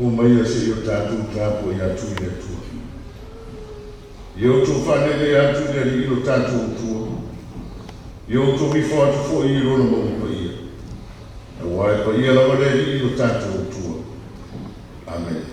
Omaia seia o tatou tapuai atu i le Atua. Ia outou faaneenee atu i le Alii lo tatou Atua, ia outou ifo atu foi i lona mauga paia, auā e paia lava le Alii lo tatou Atua. Amene.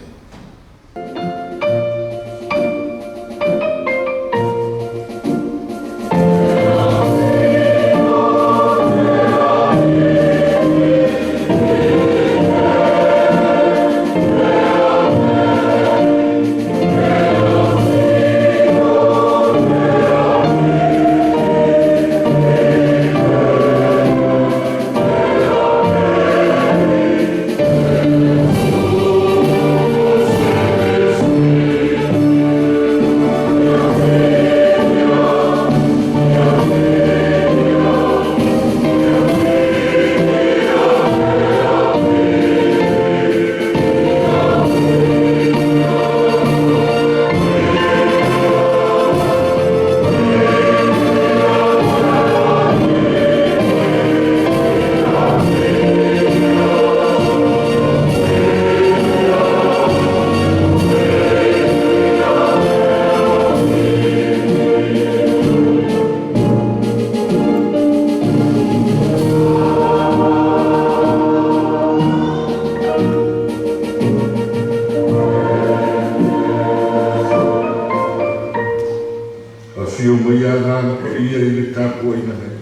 Afio maia Agaga Paia i le tapuaiga nei.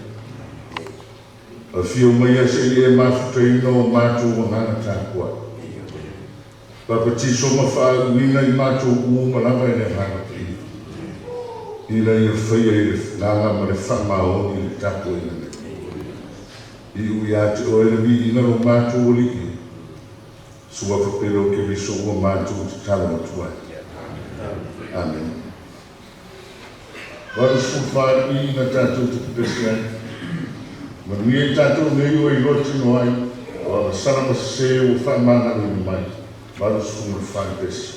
Afio maia se i e mafutaina o matou agaga tapuai. Papatiso ma faauuina i matou uma lava e le Agaga Paia, ina ia faia i le agaga ma le faamaoni le tapuaiga nei. Iu ia te oe le viiga lo matou Alii, Suafa pele o Keriso ua matou tatalo atu ai. Amene. 84 le viiga tatou te pepesi ai. Manuia i tatou nei ua iloa tino ai, o agasala ma sesē ua faamagaloina mai. 84 le pesi.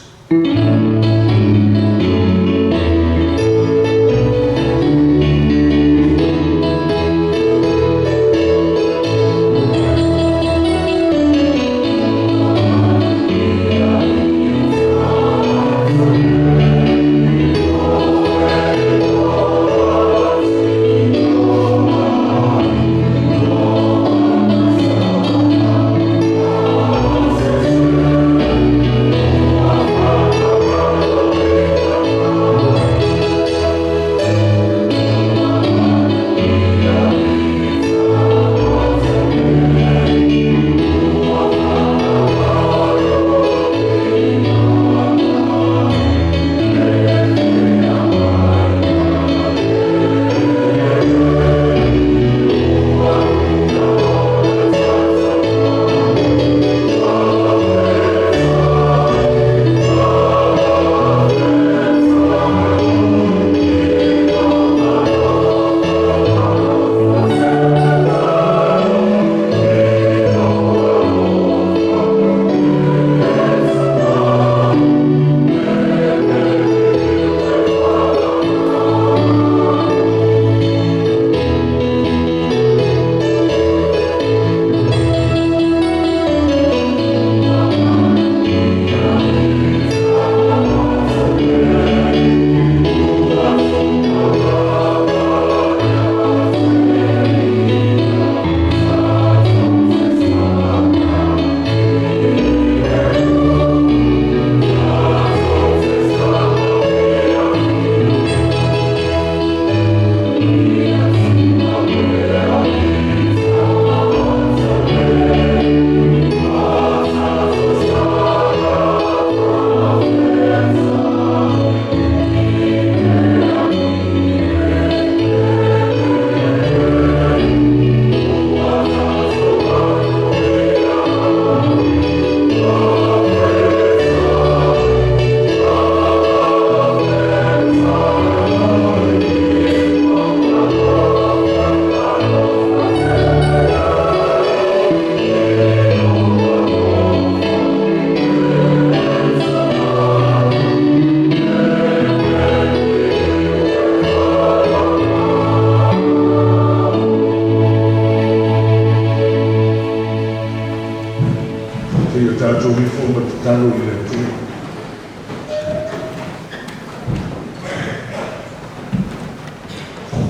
ifo ma tatalo i le Atua.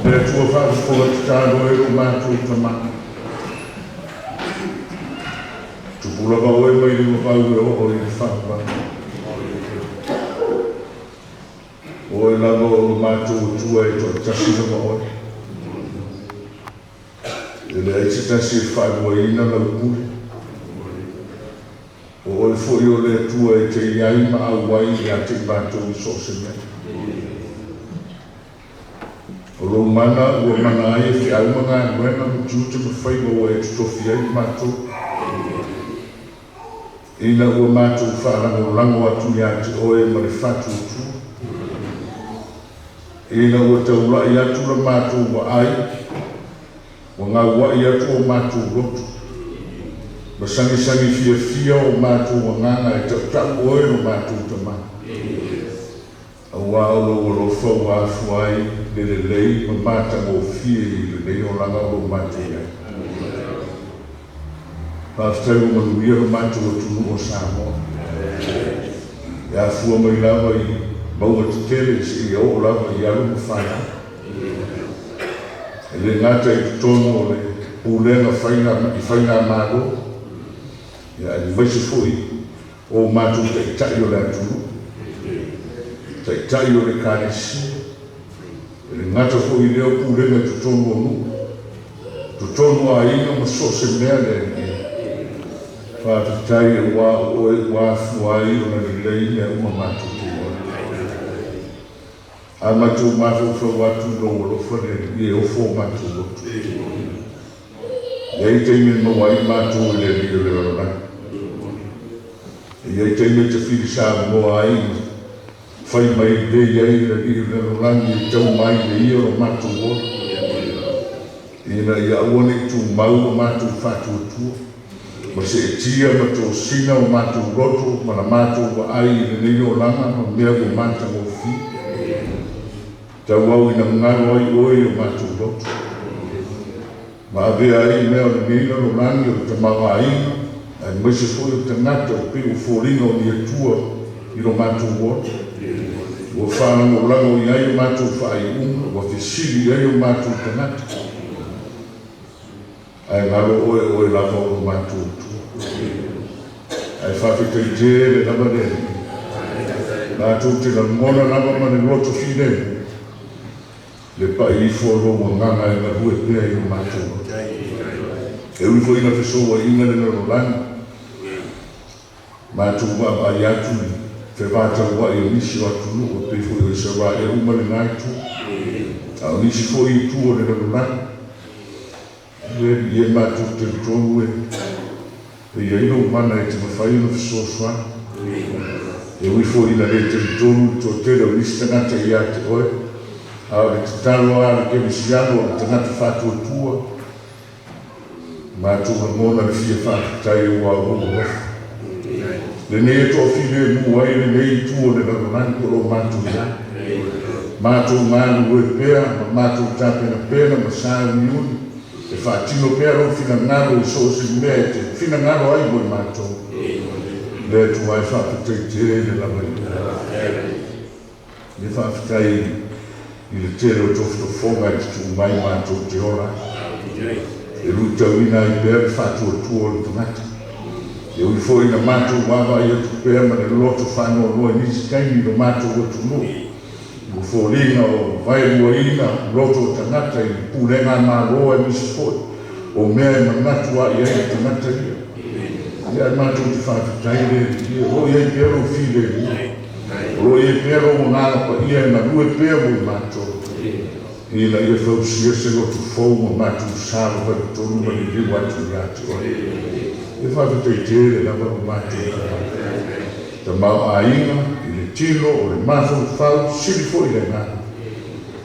Le Atua faafofoga tatalo e lo matou Tama. Tupu lava oe mai le vavau e oo i le faavavau. Oe lava o lo matou Atua e toatasi lava oe. E leai se tasi e faaluaina lau pule. O oe foi o le Atua e te iai ma auai ia te i matou i so o se mea. O lou mana ua mana ai e feau ma galuega ma tiute ma faiva ua e totofi ai i matou. Ina ua matou faalagolago atu ia te oe ma le faatuatua. Ina ua taulai atu la matou vaai, ua gauai atu o matou loto. Ma sagisagi fiafia o matou agaga e tautau oe lo matou Tama. Auā o lou alofa ua afua ai le lelei ma matagofie i lenei olaga o lo o matou i ai. Faafetai ua manuia lo matou atunuu o Samoa. E afua mai lava i mauga tetele seia oo lava i alo ma fanau. E le gata i totonu o le pulega faiga i faigamalo, ia aemaise foi o matou taitai o le atunuu, taitai o le Ekalesia, e le gata foi i lea o pulega i totonu o nuu, totonu o aiga ma so o se mea le Alii. Faafetai auā o oe ua afua ai ona lelei mea uma matou te i ai. A matou mafaufau atu i lou alofa le Alii e ofo o matou loto. E i ai taimi e maua ai matou e le Alii o le lalolagi. E i ai taimi e tafili Samoa ai ma fai mai lelei ai le Alii o le lalolagi e tau mai le ia o lo matou ola, ina ia aua ne i tumau lo matou faatuatua, ma seetia ma tosina o matou loto ma la matou vaai i lenei olaga ma mea ua matagofie. Tauau ina galo ai oe i o matou loto, ma avea ai mea o lenei lalolagi o le tamaoaiga, aemaise foi o tagata o pei ua foliga o ni atua i lo matou ola. Ua faalagolago i ai o matou faaiuga, ua fesili i ai o matou tagata. Ae galo oe o oe lava o lo matou Atua. Ae faafetai tele lava le Alii. Matou te lagona lava ma le loto filemu le pai ifo o lou agaga e galue pea i lo matou loto. E ui foi ina fesouaiga le lalolagi, matou vaavaai atu i fevataua'i o nisi o atunuu e pei foi o Isaraelu ma lena itu, a o nisi foi itu o le lalolagi. Le Alii e, matou talitonu e e i ai lou mana e te mafai ona fesoasoani. E ui foi ina le talitonu le toatele o nisi tagata ia te oe, a o le tatalo a le kerisiano o le tagata faatuatua, matou lagona le fia faafetai auā o lou alofa. Lenei e toafilemu ai lenei itu o le lalolagi o lo o matou i ai. Matou galulue pea ma matou tapenapena ma sauniuni e faatino pea lou finagalo i so o se mea e te finagalo ai mo i matou. Le Atua e, faafetai tele lava i oe. Le faafetai i le tele o tofotofoga e tutuu mai matou te ola ai. E luitauina ai pea le faatuatua o le tagata. E ui foi ina matou vaavaai atu pea ma le loto faanoanoa i nisi taimi i lo matou atunuu, ua foliga o vaeluaina loto o tagata i le pulega a Malo aemaise foi o mea e manatu a'i ai le tagata ia. Ia ae matou te faafetai le Alii, o lo o i ai pea lou filemu. O lo o i ai pea lou agaga paia e galue pea mo i matou, ina ia fausia se loto fou ma matou savavali tonu ma liliu atu ia te oe. E faafetai tele lava lo matou tamaoaiga i le tino o le mafaufau, sili foi le agaga.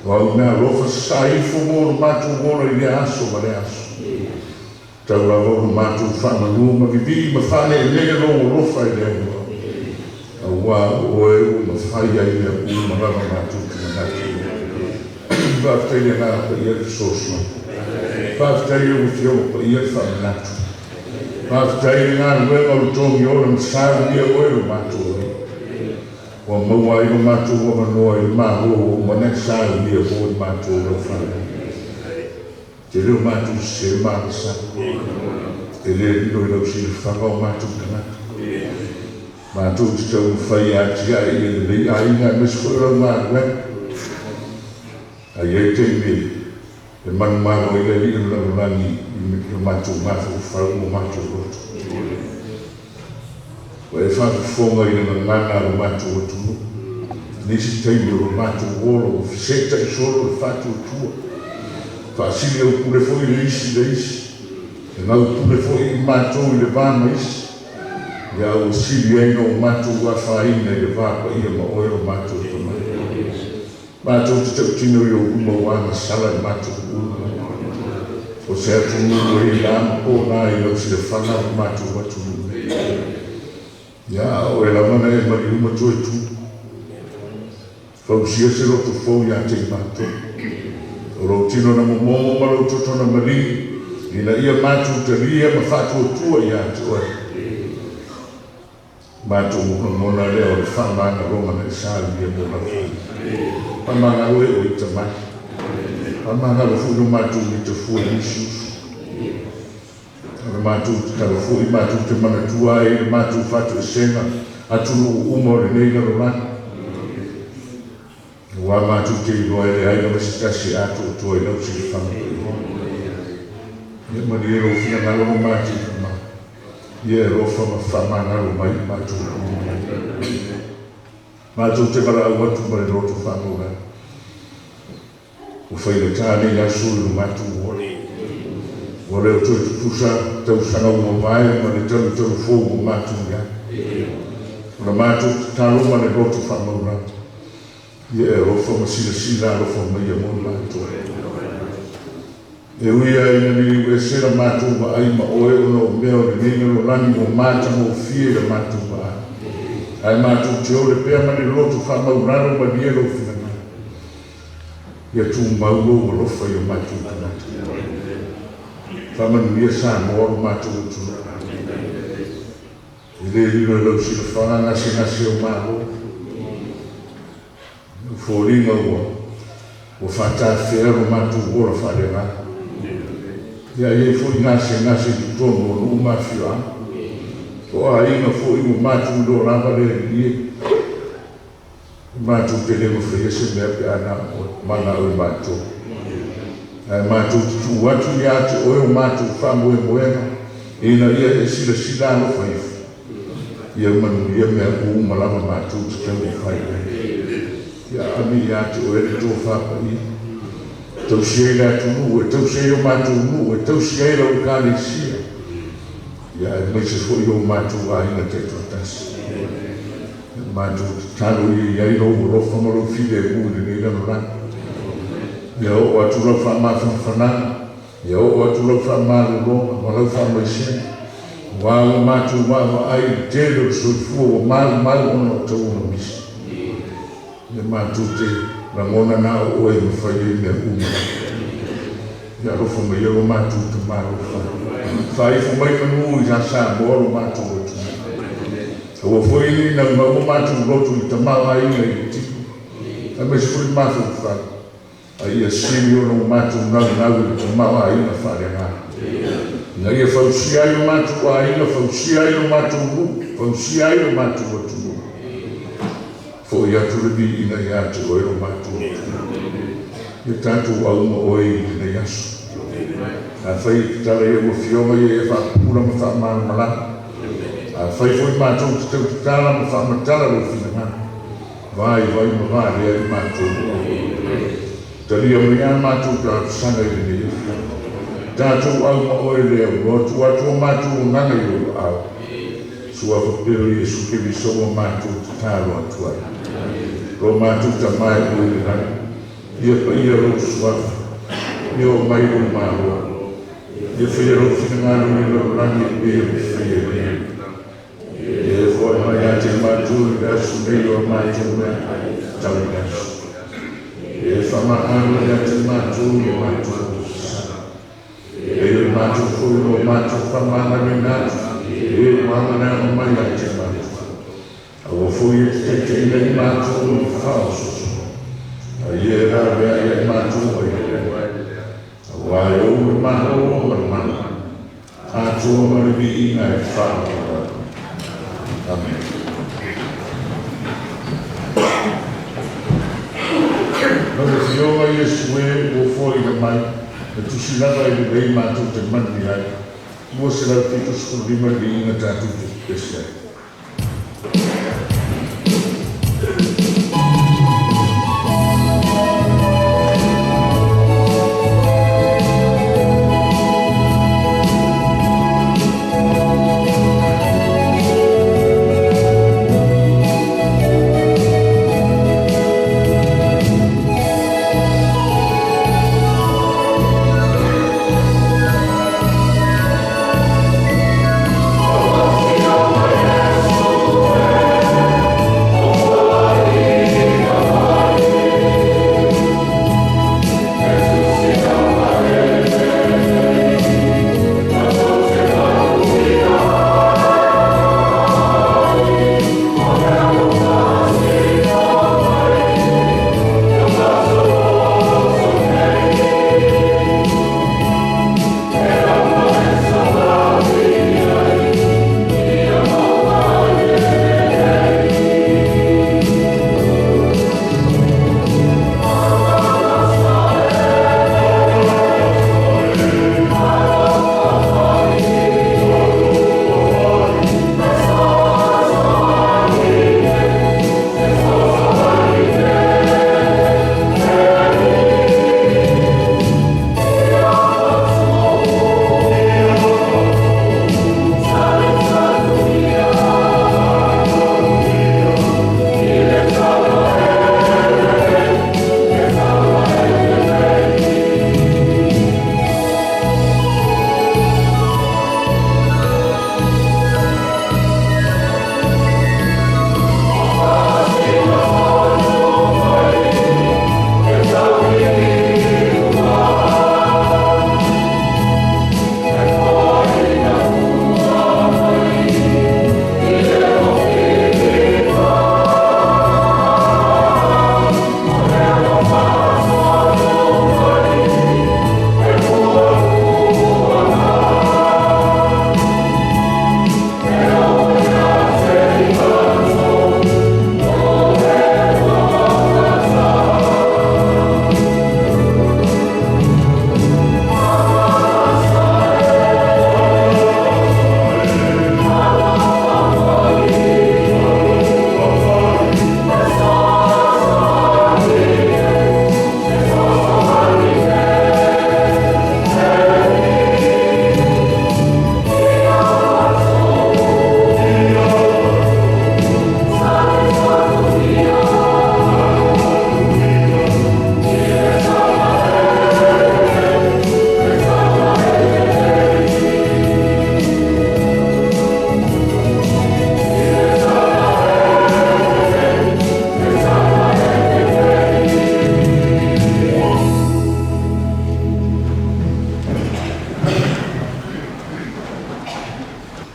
O au mea alofa sasaa ifo mo lo matou ola i lea aso ma lea aso. Tau lava o lo matou faamanu ma vivii ma faaleelele lou alofa i le Atua. Auā o oe ua mafai ai mea uma lava matou te manatu i ai. Faafetai le Agaga Paia le fesoasoani. Faafetai i lau Afioga Paia le faamanatu. Faafetai i le galuega o le togiola ma saunia oe lo matou Alii, ua maua ai lo matou avanoa i le Malo ua uma ona e saunia mo i matou lau fanau. Tele o matou sese ma agasala, e le lilo i lau silafaga o matou tagata. Matou te taumafai e atiae ia lelei aiga aemaise foi o lau galuega. Ae i ai taimi e manumalo ai le Alii o le lalolagi i o matou mafaufau ma o matou loto. Ua e faafofoga i le gagana a lo matou atunuu, nisi taimi o lo matou ola ua fesetai solo le faatuatua, faasili aupule foi le isi i le isi, e gaupule foi i matou i le va ma isi, ia ua sili ai na o matou afaina i le va paia ma oe lo matou Tama. Matou te tautino i ou luma ua agasala i matou uma. O se atunuu e la ma pō i lau silafaga lo matou atunuu nei. Ia oe lava na e maliu ma toe tu. Fausia se loto fou ia te i matou. O lou tino na momomo ma lou toto na maligi, ina ia matou talia ma faatuatua ia te oe. Matou lagona lea o le faamagaloga na e saunia mo lau fanau. Faamagalo e o i tamai. Faamagalo foi lo matou itafua i nisi uso. O le matou tatalo foi matou te manatua ai le matou fatoesega atunuu uma o lenei lalolagi. Ua matou te iloa e leai lava se tasi e atoatoa i lau silafaga paia. Ia malie lou finagalo lo matou Tama. Ia e alofa ma faamagalo mai i matou uma. Matou te valaau atu ma le loto faamaulalo. Ua faigata nei aso i lo matou ola. Ua le o toe tutusa tausaga ua mavae ma le talutalu fou ua matou i ai. O le matou tatalo ma le loto faamaulalo. Ia e alofa ma silasila alofa mai ia mo i matou. E ui ai ina liliu ese la matou vaai ma oe ona o mea o lenei lalolagi ua matagofie i la matou vaai. Ae matou te ole pea ma le loto faamaulalo malie lou finagalo. Ia tumau lou alofa i o matou tagata. Faamanuia Samoa lo matou atunuu. E le lilo i lau silafaga gasegase o Malo. O foliga ua faatafea lo matou ola faaleagaga. Ia iai foi gasegase i totonu o nuu ma afioaga. O aiga foi ua matou iloa lava le Alii e. Matou te le mafaia se mea pe a na o oe, manao i matou. Ae matou te tuu atu ia te oe o matou faamoemoega, ina ia e silasila alofa ifo. Ia manuia mea uma lava matou te taumafai ai. Ia ame ia te oe le tofa paia. Tausi ai le atunuu, e tausi ai o matou nuu, e tausi ai lau ekalesia. Ia aemaise foi o matou aiga taitoatasi. Matou tatalo ia i ai lou alofa ma lou filemu i lenei lalolagi. Ia oo atu lau faamafanafanaga, ia oo atu lau faamalologa ma lau faamaisega. Ua ua matou vaavaai i le tele o le soifua ua maumau ona o tauga misi. Ia matou te lagona na o oe e mafai ai mea uma. Ia alofa mai lo matou tamalofa. Faaifo mai manu i Samoa lo matou atunuu. Aua foi ni naunau o matou loto i tamaoaiga i le tino. Aemaise foi mafaufau. A ia sili ona o matou naunau i le tamaoaiga faaleagaga. Ina ia fausia ai lo matou aiga, fausia ai lo matou nuu, fausia ai lo matou atunuu. Foi atu le viiga ia te oe lo matou atunuu. Ia tatou auma oe i lenei aso. Afai e tatala i au afioga ia e faapupula ma faamalamalama. Afai foi matou te tautatala ma faamatala lou finagalo. Vai vai ma valea i matou o au. Talia mai a matou talosaga i lenei afiafi. Tatou auma oe lea ua atu atu o matou agaga i lou aao. Suafa pele o Iesu Keriso ua matou tatalo atu ai. Lo matou Tama e oe i le lagi. Ia paia lou suafa. Ia oo mai lou Malo. Ia faia lou finagalo i le lalolagi e pei ona faia i le lagi. Ia e foai mai ia te matou i le aso nei o a matou meaai tau i le aso. Ia e faamagalo ia te matou i o matou sala. E pei ona matou foi foi lo matou faamagaloina atu i e ua agaleaga mai ia te matou. Aua foi e te taitaiina i matou i le faaososo, a ia e laveai ai matou ai le leai. Auā e ou le Malo ma le mana, atoa ma le viiga e faavavau. Amene. Lau Afioga Iesu e, ua foaiina mai le tusi lava e lelei matou te manuia ai. 275 le viiga tatou te pepesi ai.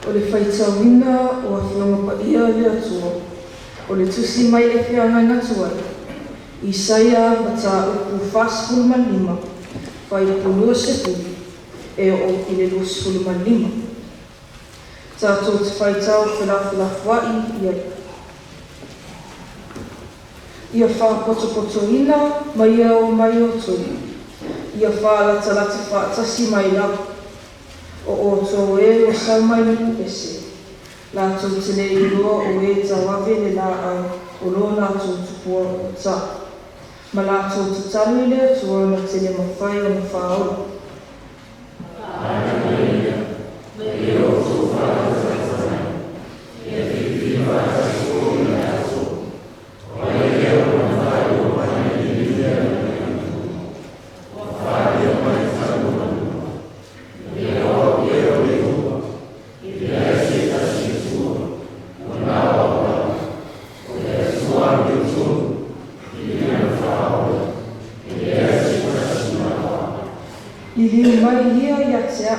O le faitauina o Afioga Paia a le Atua, o le Tusi mai le Feagaiga Tuai, Isaia Mataupu 45, fuaiupu 20, e oo i le 25. Tatou te faitau felafolafoai i ai. Ia faapotopotoina ma ia omai outou, ia faalatalata faatasi mai lava. O outou e ua sau mai nuu ese, latou te le iloa o e tauave le laau o lo latou tupua ua ta, ma latou tatalo i le Atua na te le mafai ona faaola. Liliu mai ia ia te au,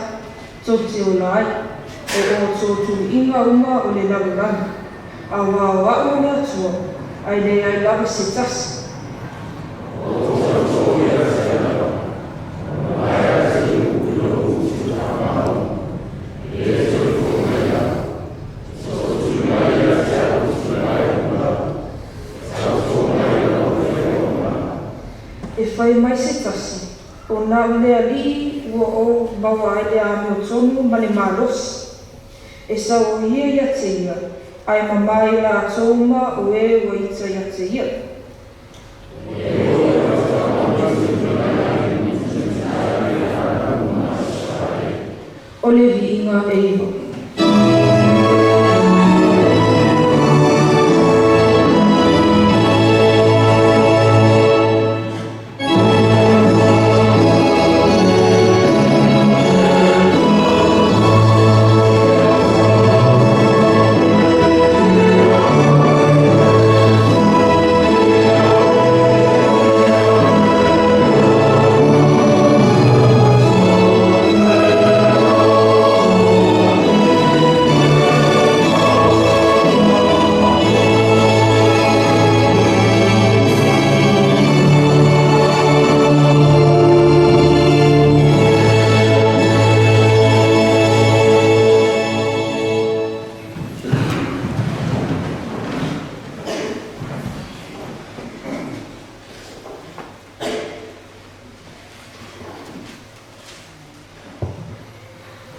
Tou te ola ai, o outou tuluiga uma o le lalolagi, auā o A'u o le Atua, ae leai lava se tasi. E fai mai se tasi, O na o le Alii ua ou maua ai le amiotonu ma le malosi. E sau o ia ia te ia, ae mamā i latou uma o e ua ita ia te ia. O le viiga e iva.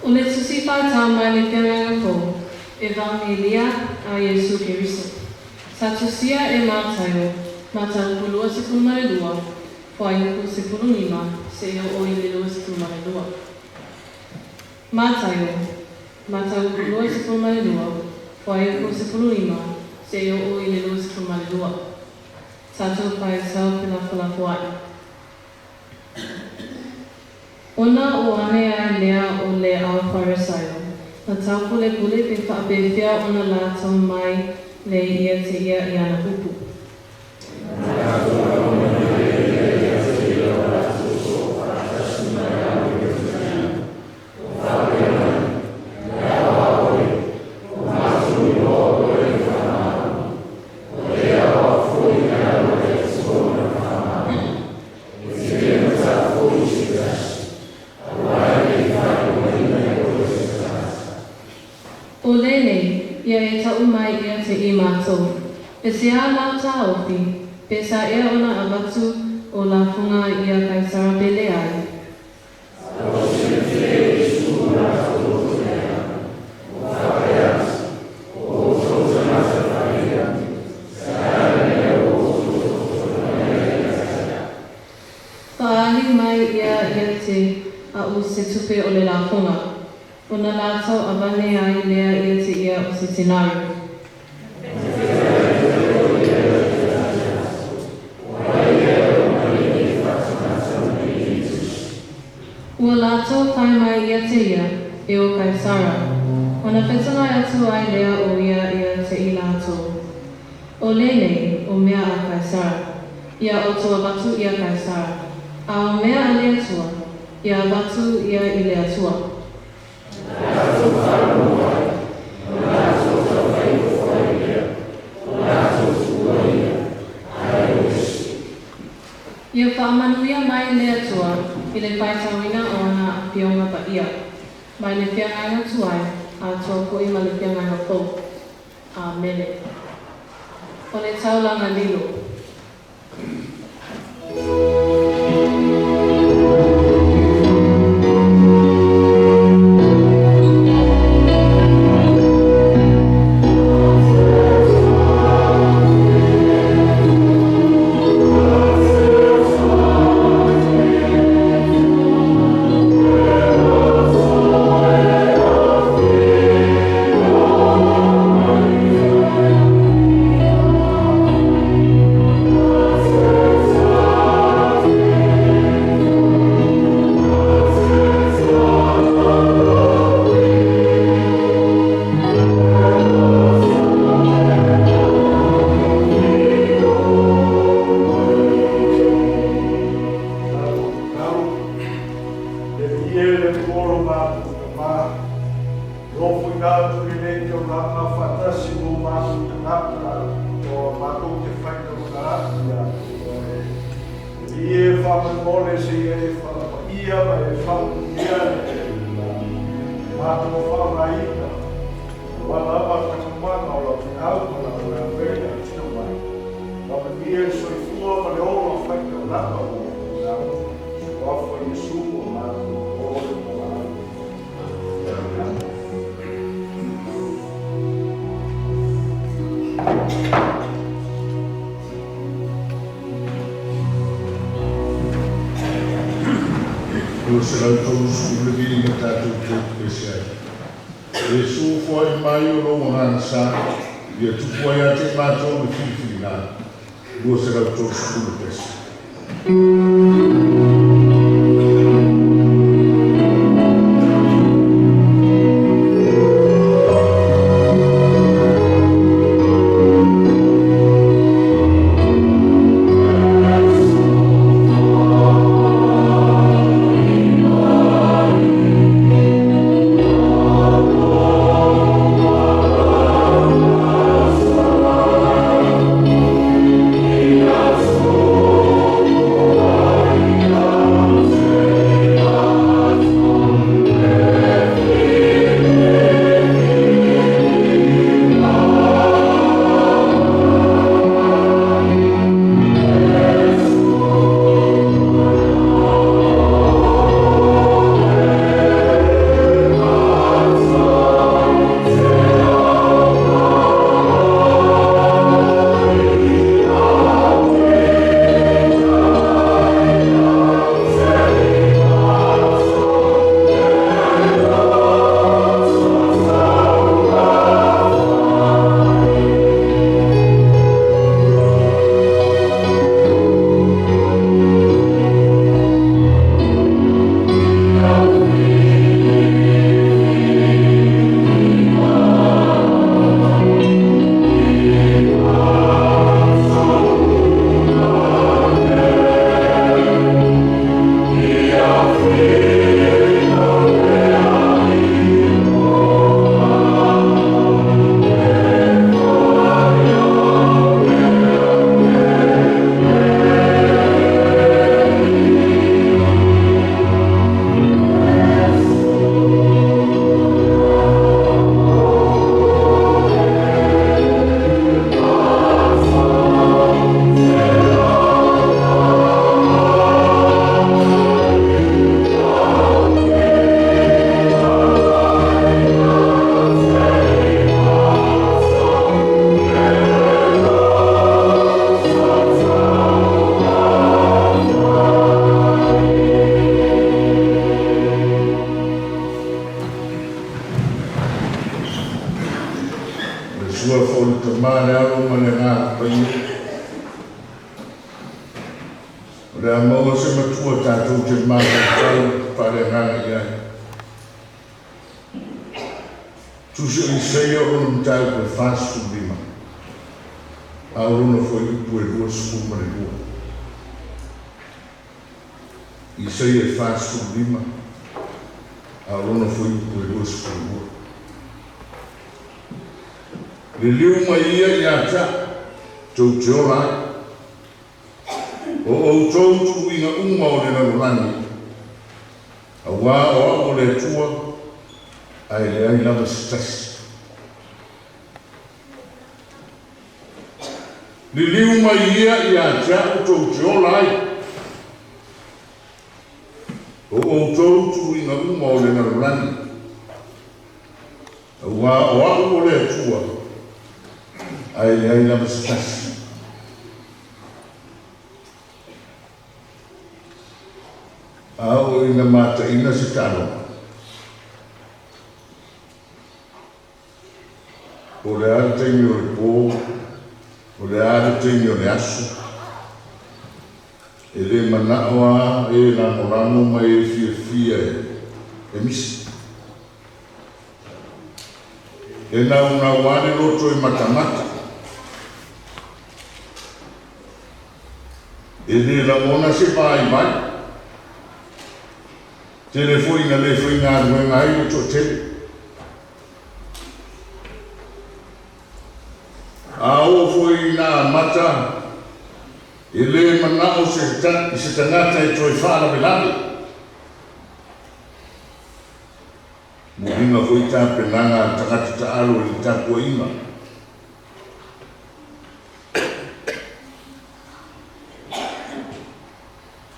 O le Tusi Faitau mai le Feagaiga Fou, Evangelia a Iesu Keriso. Sa tusia e Mataio, mataupu 22, fuaiupu 15 seia oo i le 22. Mataio, mataupu 22, fuaiupu 15 seia oo i le 22. Tatou faitau felafolafoai. Ona oo ane ai lea o le au Farisaio, na taupulepule pe faapefea ona latou mai lei ia te ia i ana upu. O lenei, ia e tau mai ia te i matou, E se a lau taofi, pe sa ea ona avatu o lafoga ia Kaisara pe leai? Faaali mai ia ia te a'u se tupe o le lafoga. Ona latou avane ai lea ia te ia o se tenari. Ua latou fai mai ia te ia, E o Kaisara. Ona fetalai atu ai lea o ia ia te i latou, O lenei, o mea a Kaisara, ia outou avatu ia Kaisara, a o mea a le Atua, ia avatu ia i le Atua. Ia faamanuia mai le Atua i le faitauina o ana Afioga Paia, mai le Feagaiga Tuai atoa foi ma le Feagaiga Fou. Amene. O le taulaga lilo. O matou te faitauga atu ia te oe. E i e faamolemole se i e faapaia ma e faamanuia le matou faaaogaina aua lava le taumaga o lau feau ma lau galuega e tino mai. Faamanuia le soifua ma le ola faitaulaga o lau Tulaga. Suafa Iesu o matou o le valaau. Amen. 230 le viiga tatou te pese ai. Iesu foai mai o lou agaga sa, ia tupu ai ia te i matou le filifiliga. 230 le pese. Le suafa o le Tama, le Alo ma le Agaga Paia. O le a maua se matua tatou te mafaufau faaleagaga i ai. Tusi o Isaia o lona mataupu e 45, a o lona fuaiupu e 22. Isaia e 45, a o lona fuaiupu e 22. Liliu mai ia ia te au, tou te ola ai. O outou tuuina uma o le lalolagi, auā o au o le Atua, ae leai lava se tasi. Liliu mai ia ia te au tou te ola ai. O outou tuuina uma o le lalolagi, auā o au o le Atua, ae leai lava se tasi. A oo ina mataina se taaloga, po o le a le taimi o le po, o le a le taimi o le aso, e le manao lava e lagolago ma e fiafia e misi. E naunau lava le loto e matamata. E le lagona se vaivai. Tele foi ina le faigaluega ai le toatele. A oo foi ina amata, e lē mana'o i se tagata e toe fa'alavelave. Muliga foi tapenaga a le tagata ta'alo i le tapua'iga.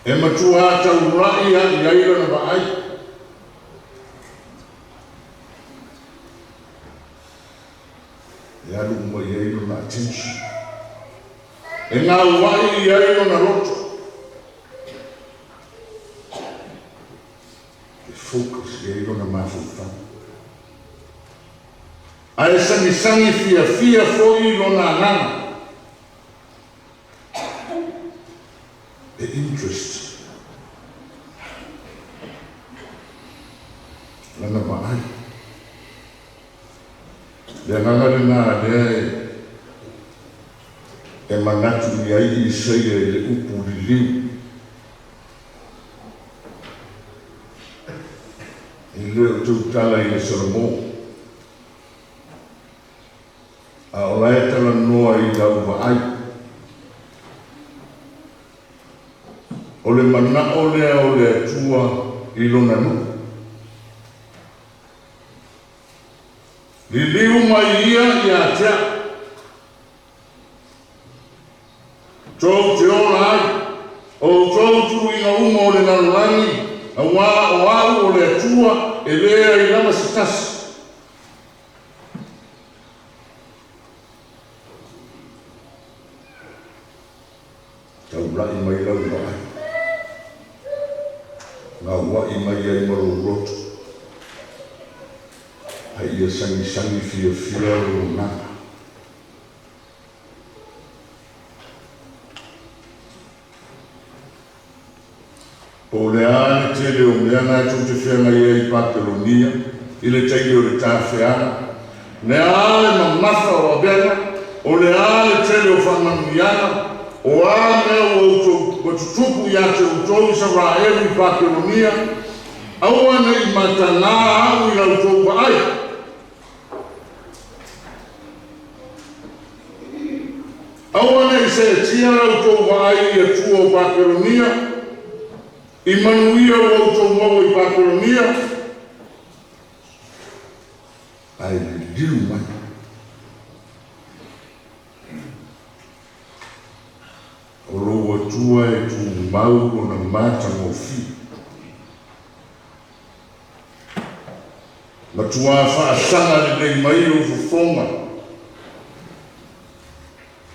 E matuā taula'i a'i ai lona vaai. E alu uma i ai lona attention. E gaua'i i ai lona loto. E focus i ai lona mafaufau. Ae sagisagi fiafia foi lona agaga. E interest lana vaai. Le agaga lenā lea e manatu i ai Isaia i le upu liliu. E le o tautala i le Salomō, a o la e talanoa i lau vaai. O le mana'o lea o le Atua i Lona nuu. Liliu mai ia ia te a'u. Tou te ola ai, o outou tuuina uma o le lalolagi, auā o a'u o le Atua e leai lava se tasi. Taula'i mai lau vaai, gaua'i mai ai ma lou loto, a ia sagisagi fiafia lou agaga. Po o le a le tele o mea na tou te feagai ai i Papelonia i le taimi o le tafeaga, le a le mamafa o avega, o le a le tele o faamanuiaga, o a mea ua outou ua tutupu ia te outou Isaraelu i Papelonia, aua ne i matagā a'u i la outou vaai. Aua ne i seetia la outou vaai i Atua o Papelonia, i manuia ua outou maua i Papelonia, ae liliu mai. O lou Atua e tumau lona matagofie. Matuā faasaga lelei mai ou fofoga.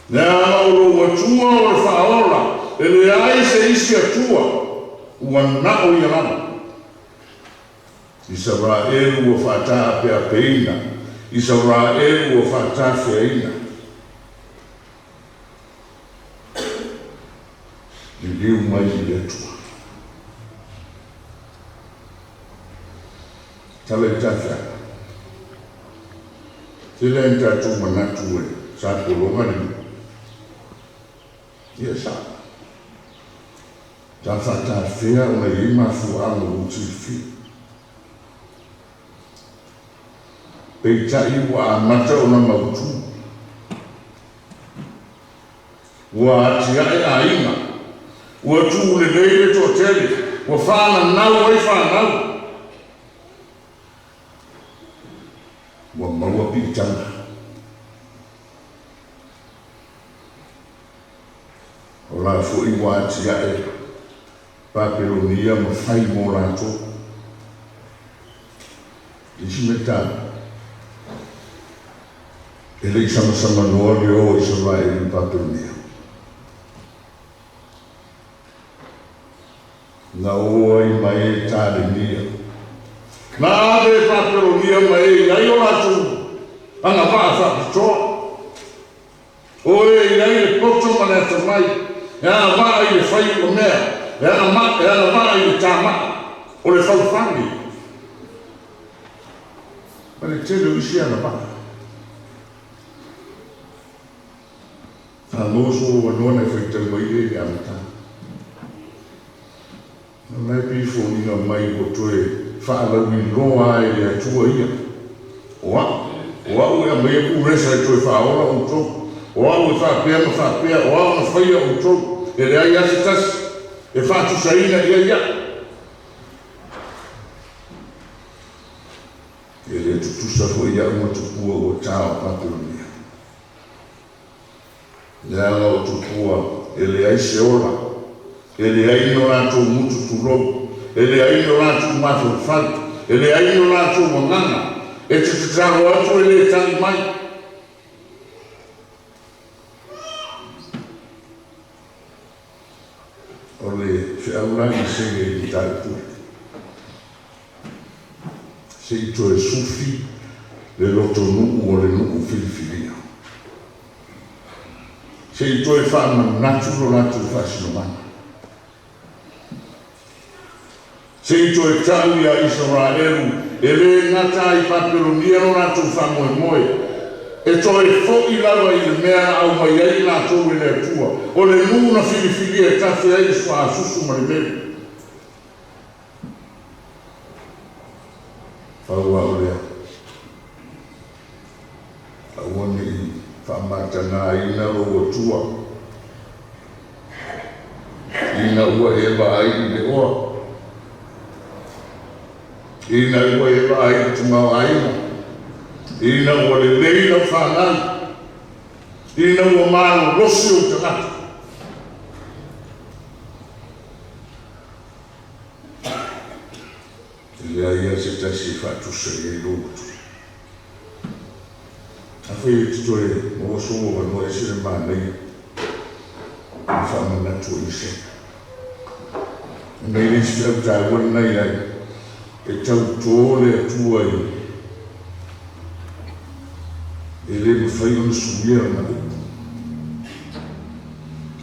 Leaga o lou Atua o le Faaola, e leai se isi Atua ua na'o ia lava. Isaraelu ua faataapeapeina, Isaraelu ua faatafeaina. Liliu mai i le Atua. Tala i tafeaga. Tele ai ni tatou manatu e sa pologa le nuu. Ia sa. Sa faatafea ona i ai mafuaaga ua ou silafia. Peitai ua amata ona mautu. Ua atiae aiga. Ua tu lelei le toatele. Ua fananau ai fanau. Ua maua piitaga. O la foi ua atiae Papelonia ma fai mo latou. Isi mea taua, e le i samasamanoa le o a Isaraelu i Papelonia. Na o ai ma e talenia. Na ave e Papelonia ma e i ai o latou agavaa faapitoa. O e i ai le poto ma le atamai, e agavaa i le fai o mea, e agavaa i le tama'a, o le faufale, ma le tele o isi agavaa. A maua sou avanoa na e faitau mai ai i le amataga. O lena e pei e foliga mai ua toe faalauiloa ai le Atua ia, O A'u, o A'u e aumaia Kuresa e toe faaola outou. O au e faapea ma faapea, o au na faia outou, e leai lava se tasi e faatusaina i ai iaʻu. E lē tutusa foʻi iaʻu ma tupua ua tā o Papelonia, leaga o tupua e leai se ola, e leai ni o latou mutu tulou, e leai ni o latou mafaufau, e leai ni o latou agaga, e te tatalo atu e lē tali mai. O le feau la na sege i le mataupu lea, se i toe sufi le lotonuu o le nuu filifilia, se i toe faamanatu lo latou faasinomaga, se i toe tau iā Isaraelu e lē gata ai Papelonia lo latou faamoemoe, e toe foʻi lava i le mea na aumai ai i latou e le Atua, o le nuu na filifilia e tafe ai le suaasusu ma le meli. Pau lava o lea, aua ne i faamatagaina lou Atua ina ua e vaai i le oa, ina ua e vaai i le tamaoaiga, ina ua lelei lau fanau, ina ua malolosi ou tagata. E leai lava se tasi e faatusa i ai lou Atua. Afai e te toe maua sou avanoa, ese le manaia o le faamanatu o Isaka. Ona e le isi feau taua lena i ai, e tautō le Atua i e le mafai ona suia lana upu.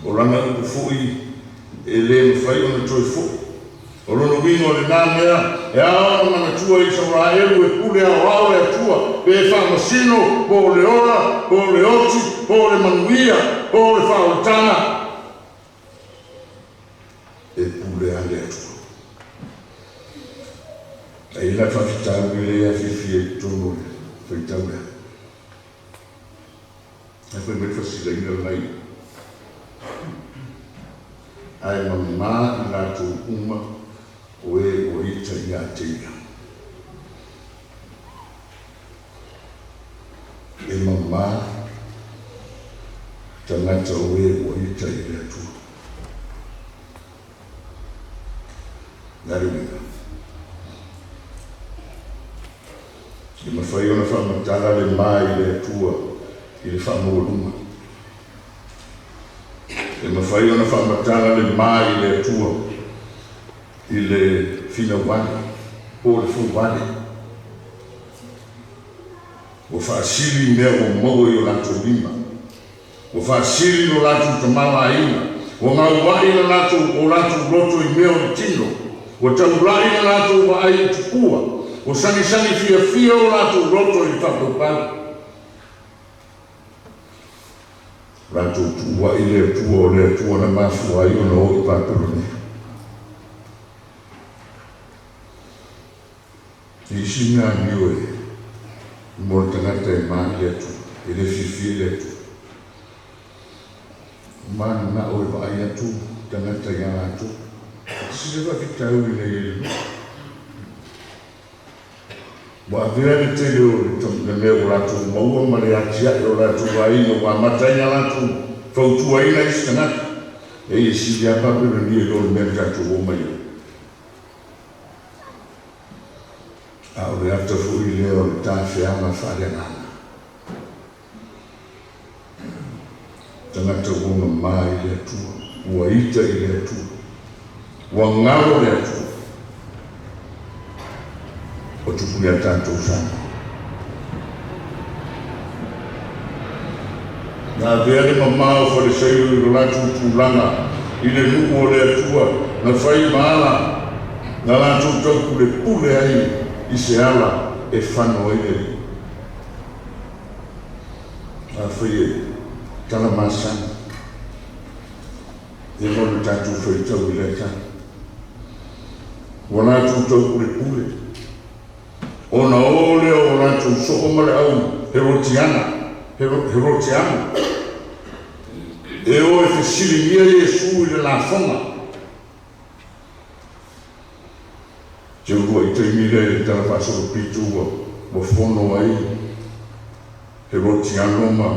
O lana upu foi e le mafai ona toe foi. O lona uiga o lenā mea, e ao ona manatua i Isaraelu e pule aoao le Atua, pe faamasino, po o le ola, po o le oti, po o le manuia, po o le faaolataga, e pule lava le Atua. A i ai la faafitauli lea e afiafi ai i totonu o le faitau lea, ae fai mai le fasilaina lena i Ae mamā i latou uma o e ua ita iā te ia. E mamā tagata o e ua ita i le Atua. Le a le uiga? E mafai ona faamatala le ma i le Atua i le faamaualuga. E mafai ona faamatala le ma i le Atua i le finau vale po o le fou vale. Ua faasili mea ua maua i o latou lima. Ua faasili lo latou tamaoaiga. Ua gauaʻi la latou o latou loto i mea o le tino. Ua taulaʻi la latou vaai i tupua. Ua sagisagi fiafia o latou loto i le faapaupau. Latou tuuaʻi le Atua o le Atua na mafua ai ona o i Papelonia. I isi mea amio e mo le tagata e ma i le Atua, e le fiafia i le Atua. O mananao e vaai atu tagata iā latou. Sili faafitauli nei e le nuu. Ua avea le tele o le mea ua latou maua ma le atiae o latou aiga ua amata ai ona latou fautuaina isi tagata, e sili lava Papelonia i lo le mea na tatou o mai ai. A o le ata foi lea o le tafeaga faaleagaga. Tagata ua mamā i le Atua, ua ita i le Atua, ua galo le Atua. O tupu iā tatou Samoa. Na avea le mamā o Falesaio i lo latou tulaga i le nuu o le Atua na fai ma ala na latou taupulepule ai i se ala e fano ai le Alii. Afai e tala masani, e mo le tatou faitau i lea tala. Ua latou taupulepule, ona o lea o latou soo ma le au Herotiana, Herotiano. E o e fesiligia Iesu i le lafoga. Te ulua'i taimi lea i le Tala Faasolopito ua ua fono ai Herotiano ma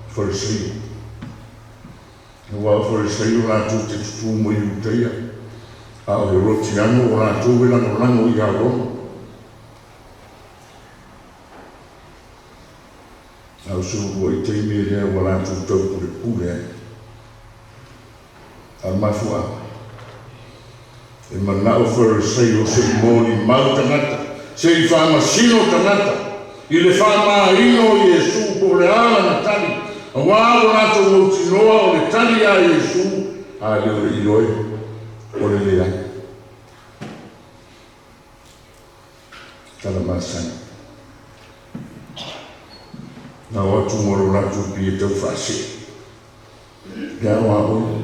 Fariseio. Aua o Fariseio latou te tutū mai Iutaia, a o Herotiano o latou e lagolago iā Roma. A o se ulua'i taimi e lea ua latou taupulepule ai. A o le mafuaaga, e mana'o Fariseio se i molimau tagata, se i faamasino tagata i le faamāina o Iesu po o le a lana tali, auā ua latou mautinoa o le tali a Iesu, a le o le ioe, o le leai. Tala masani. Na o atu ma lo latou pei e tau faasee. Le aoao oe.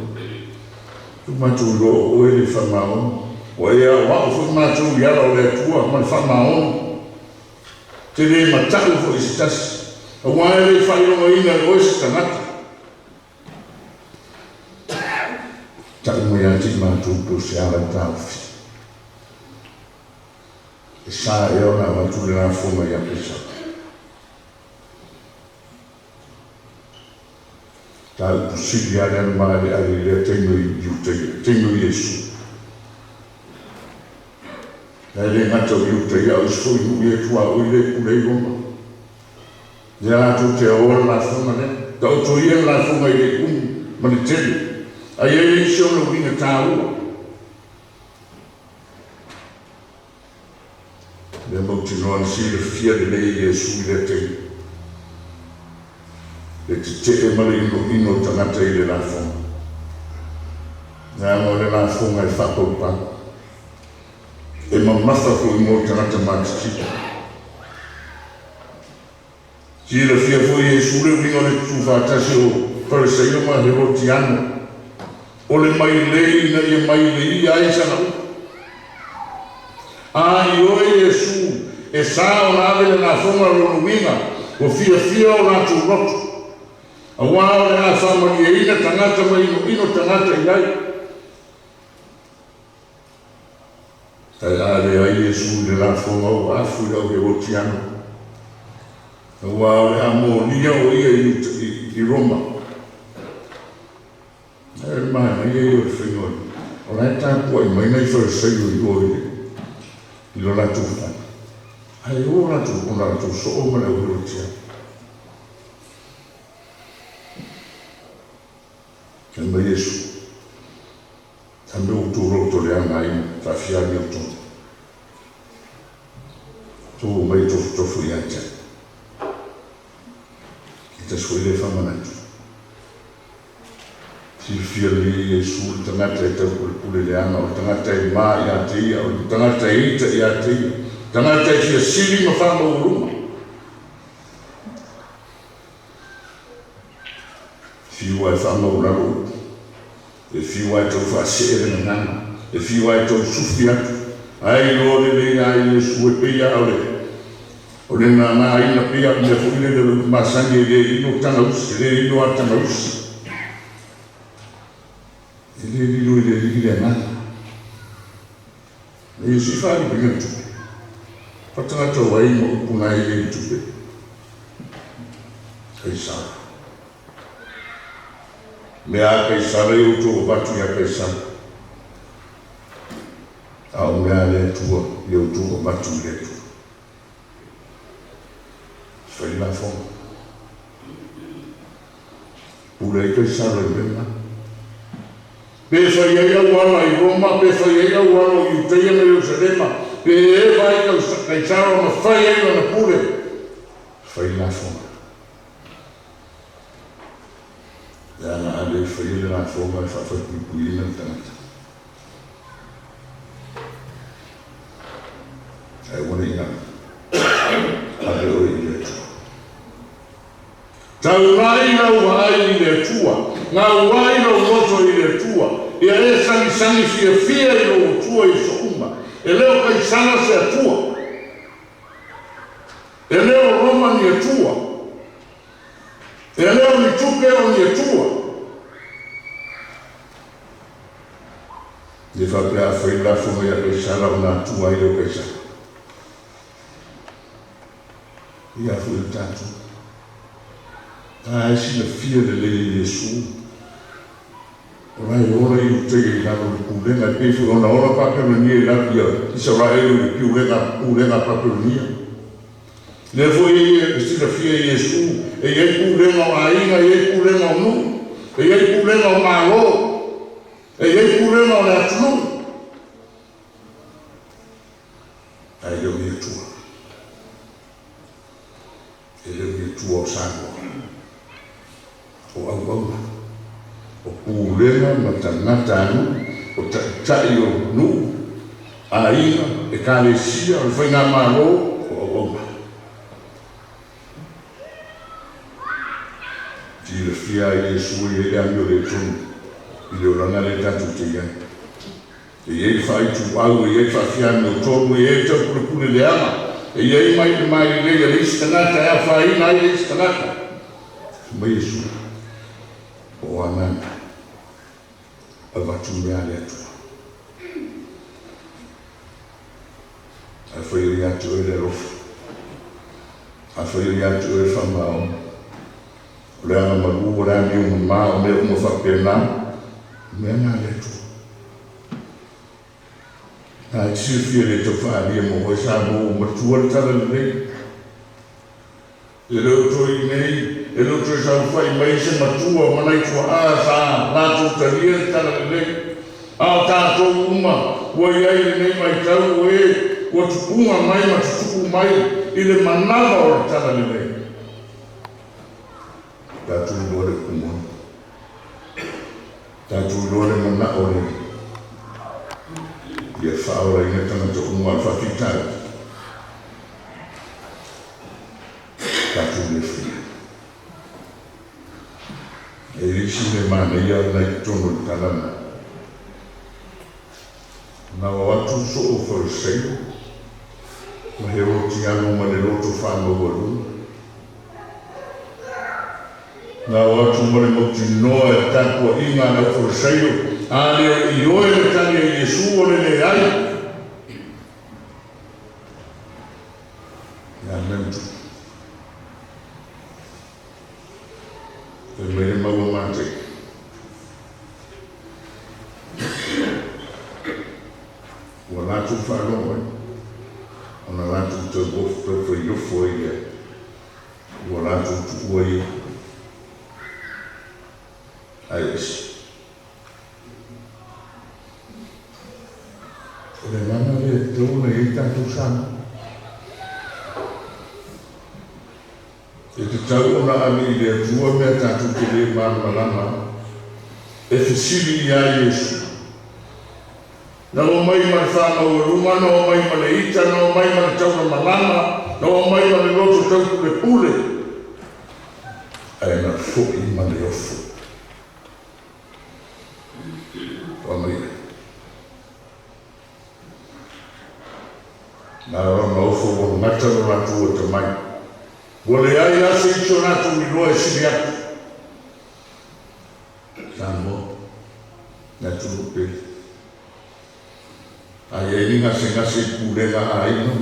Tu matou iloa o oe le faamaoni. Ua e aoao foi matou i ala o le Atua ma le faamaoni. Te le mata'u foi i se tasi, auā e le i faailogaina e oe se tagata. Ta'u mai ia te i matou po o se a lau taofi. E sa ea ona avatu le lafoga ia Kaisara. Ta upu sili lava lea na maaleale i lea taimi o Iutaia, taimi o Iesu. E le gata o Iutaia, a o isi foi nuu ia e tuaoi lea e pule ai Roma. Lea latou te aoa le lafoga lea. Taoto ia le lafoga i le umi ma le tele, a ia i ai si ona uiga taua. Mea mautinoa na silafia lelei e Iesu i lea taimi, le tetee ma le inoino o tagata i le lafoga. Leaga o le lafoga e faapaupau, e mamafa foi mo tagata matitiva. Silafia foi e Iesu le uiga o le tutufaatasi o Fariseio ma Herotiano, o le mailei ina ia maileia ai sana upu. A ioe Iesu, e sa ona ave le lafoga o lona uiga, ua fiafia o latou loto, auā o le a faamalieina tagata ma inoino tagata i ai. Ae a leai Iesu i le lafoga ua afu i lau Herotiano, auā o le a molia o ia i Roma. Ae o le manaia ia o le faiga o le, o la e tapuai mai nai Farisaio i o i le, i lo latou fale, ae o latou, ona latou soo ma le au Herotiano. Fai mai Iesu, A mea ua outou loto leaga ai ma faafiagi outou. Tou omai e tofotofo ia te au. E tasi foi lea faamanatu. Silafia lelei e Iesu le tagata e taupulepule leaga, o le tagata e ma ia te ia, o le tagata e ita ia te ia, tagata e fia sili ma faamaualuma. Fiu lava e faamaualalo upu. E fiu lava e tau faasee le gagana. E fiu lava e tau sufi atu. Ae iloa lelei lava e Iesu e pei lava o le o le nānāina pei lava o le mea foi lele o le upu masani e le ino tagausi, e le ino lava tagausi. E le lilo i le alii le agaga. Na Iesu i faaliliga le tupe. Fatagata o ai ma upu na e i ai le tupe? Kaisara. Mea a Kaisara i outou avatu iā Kaisara, a o mea a le Atua i outou avatu i le Atua. Fai le lafoga. Pule ai Kaisara i mea na. Pe fai ai auala i Roma, pe fai ai auala o Iutaia ma Ierusalema, pe eva ai Kaisara ona fai ai lana pule, fai le lafoga. Leaga a le faia le lafoga e faafalepuipuiina le tagata. Ae aua ne i galo, ave oe i le Atua. Taulai lau vaai i le Atua, gauai lou loto i le Atua, ia e sagisagi fiafia i lou Atua i aso uma. E le o Kaisara se Atua. E le o Roma ni Atua. E le o ni tupe o ni Atua. Le faapea a fai le lafoga ia Kaisara ona atua ai lea o Kaisara. Ia foi le tatou. A e silafia lelei e Iesu, o la e ola Iuteia i lalo o le pulega, e pei foi ona ola Papelonia i lalo ia Isaraelu i le piulega, pulega a Papelonia. Lea foi e silafia e Iesu, e i ai pulega o aiga, e i ai pulega o nuu, e i ai pulega o Malo, e i ai pulega o le atunuu. Ae le o ni Atua. E le o ni Atua o Samoa. O auauna, o pulega ma tagatanuu, o taitai o nuu, aiga, ekalesia, o le faigamalo, o auauna. Silafia ai Iesu e i ai le amio le tonu i le olaga lea tatou te i ai. E i ai le faaituau, e i ai le faafiamiotonu, e i ai le taupulepule leaga, e i ai mai le mailelei a le isi tagata e afaina ai le isi tagata. Fai mai Iesu, O a nana, avatu mea a le Atua. Afai o ia te oe le alofa, afai o ia te oe le faamaoni, o le agamalu, o le amio mama, o mea uma faapena, o mea na a le Atua. Na e te silafia le tau faaalia mo oe Samoa ua matua le tala lelei. E le o toe i nei, e le o toe saofai mai se matua ma nai tuaa sa latou talia le tala lelei. A o tatou uma ua i ai i lenei vaitau o e ua tupuga mai ma tutupu mai i le manava o le tala lelei. Tatou iloa le upu moni. Tatou iloa le manao o le Alii ia faaolaina tagata uma a le faafitauli. Tatou le faia. E i ai isi mea manaia na i totonu o le tala na. Na o atu soo Fariseio ma Herotiano ma le loto faamaualuga. Na o atu ma le mautinoa e tapuaiga a le Aufarisaio, a le o ioe le tali a Iesu o le leai. Ia mea na tupu. Fai mai le mau a Matei. Ua latou faalogo ai, ona latou taufaiofo ai lea, ua latou tuua ia ae ese. O le agaga lea e tatau ona i ai tatou Samoa. E tatau ona ave i le Atua mea tatou te le malamalama ai. E fesili iā Iesu. Na omai ma le faamaualuga, na omai ma le ita, na omai ma le taula malama, na omai ma le loto taupulepule, ae na foi ma le ofo. Ua mai ai. Na lona ofo ua gata lo latou atamai. Ua leai lava se isi o latou iloa e sili atu. Samoa, le atunuu pele. A i ai ni gasegase i pulega a aiga,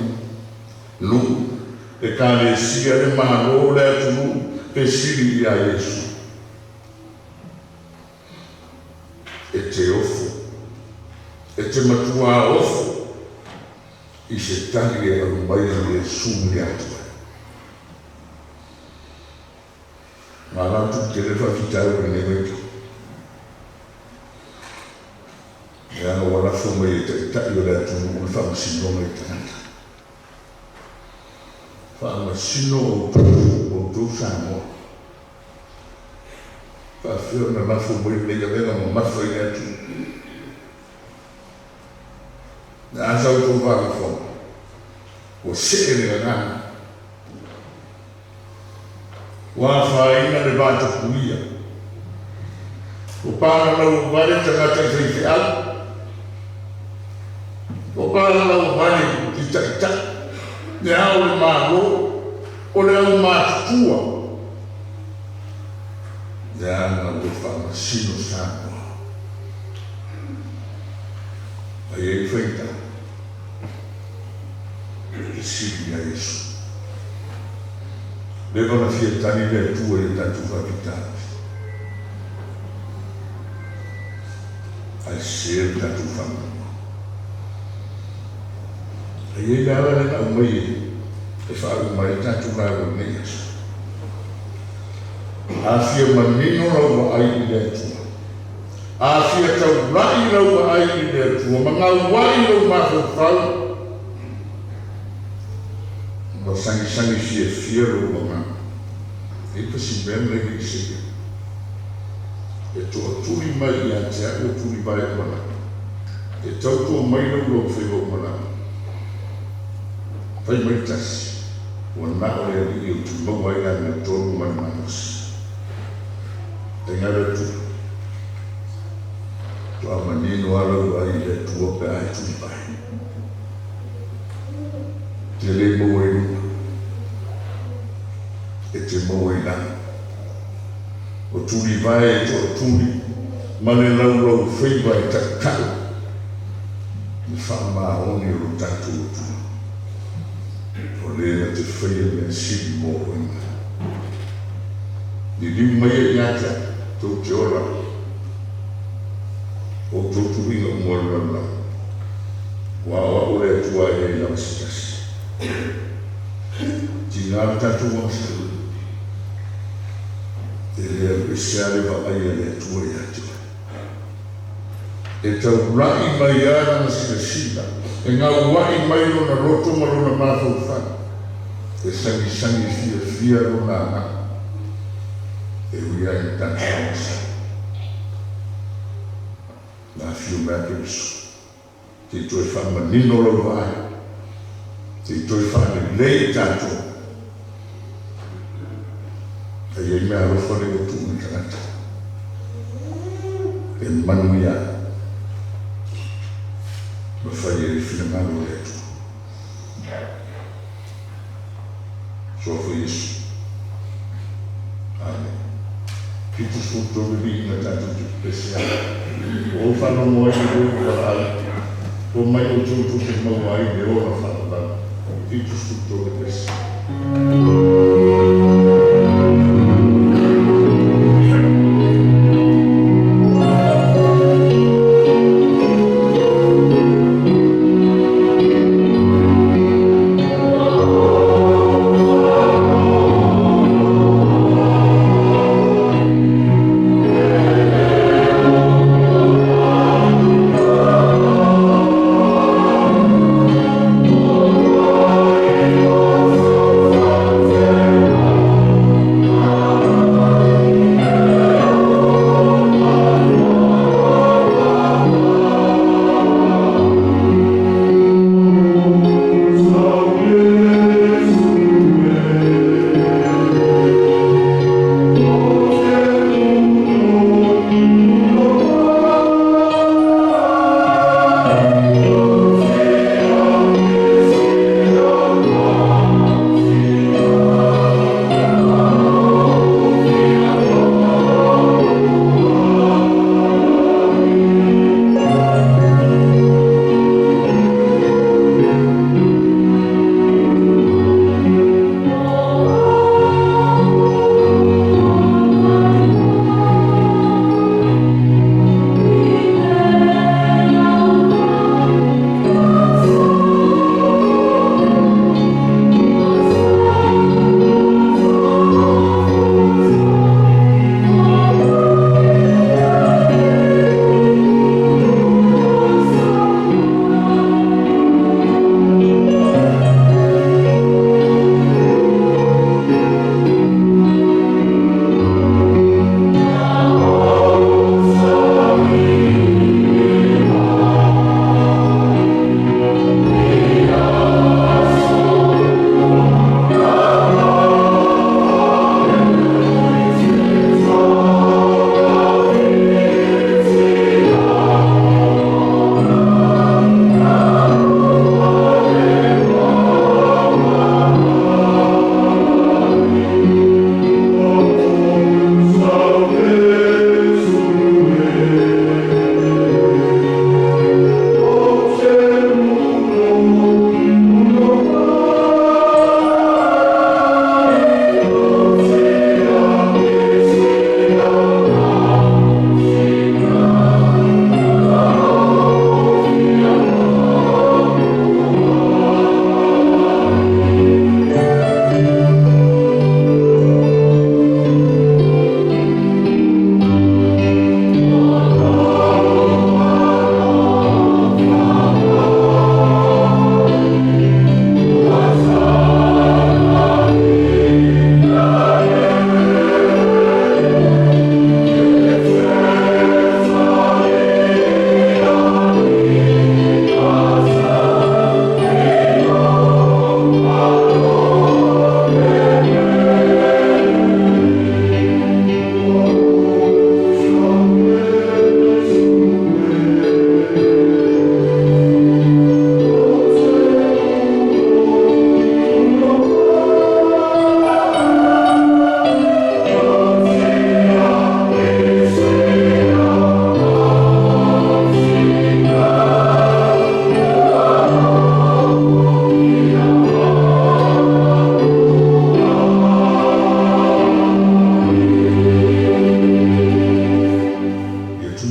nuu, ekalesia, le Malo, le atunuu, fesili iā Iesu. E te ofo, e te matuā ofo i se tali e aumai a Iesu ia te oe. Manatu tele faafitauli i lenei vaitau. Leaga ua lafo mai e taitai o le atunuu le faamasinoga i tagata. Faamasino outou, outou Samoa. Faafefea ona lafo mai lenei avega mamafa i le atunuu? Le a sa outou faafofoga? Ua see le gagana. Ua afaina le vatapuia. Ua palalaua vale tagata i faifeau. Ua palalaua vale i taitai. Le ao o le Malo, o le aumatutua. Leaga ua faamasino Samoa. Ai ai faigata fesili ia Iesu. Leva ona fia tali le Atua i a tatou faafitauli. Ae sese le tatou faamoemoe. E i ai le ala lea na aumai e faauma ai le tatou lauga i lenei aso. A fia manino lau vaai i le Atua, a fia taulai lau vaai i le Atua ma gauai lou mafaufau, ua sagisagi fiafia lou agaga. E i ai pa si mea lenei le i seia. E toatuli mai ia te au o tulivae umalagi. E tautua mai laulauafaiva umalagi. Fai mai tasi, ua na o le Alii ou te maua ai le amiotonu ma le malosi. Taiga le Atua. Faatoa manino lava lau vaai i le Atua pe a e tulivae. E te le maua i luga, e te maua i lalo. O tulivae e toatuli ma le laulaufaiva e tautau le faamaoni o lo tatou Atua. O le na te faia mea sili mo oe mai. Liliu maia ia te au, tou te ola ai. Outou tuuina uma o le lalolagi, aua o au o le Atua e leai lava se tasi. Tiga le tatou agasala. E le alu ese lava le vaai a le Atua ia te oe. E taulai mai lava lana silasila, e gauai mai lona loto ma lona mafaufau, e sagisagi fiafia lona agaga, e ui ai i tatou agasala. Na afio mai a Keriso, se i toe faamanino lau vaai, se i toe faalelei tatou. E i ai meaalofa lea ua tuu i le tagata e manuia ai ma fai ai le finagalo o le Atua. Suafa Iesu. Amene. 73 viiga tatou te pepese ai. Ua ou faalogo ai i le leo o valaau, ua mai outou tou te maua ai le ola faavavau. 73 pepese.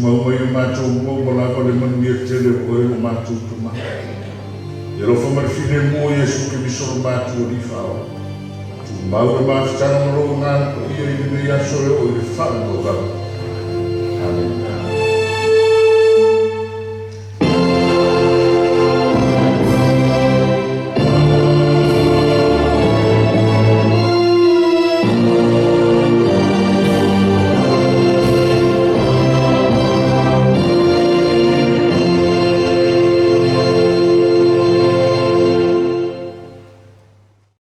Tumau mai o matou maua lava le manuia tele o oe lo matou Tama. Ia alofa ma le filemu o Iesu Keriso lo matou Alii Faaola. Tumau le mafutaga ma lou Agaga Paia i lenei aso e oo i le faavavau. Amene.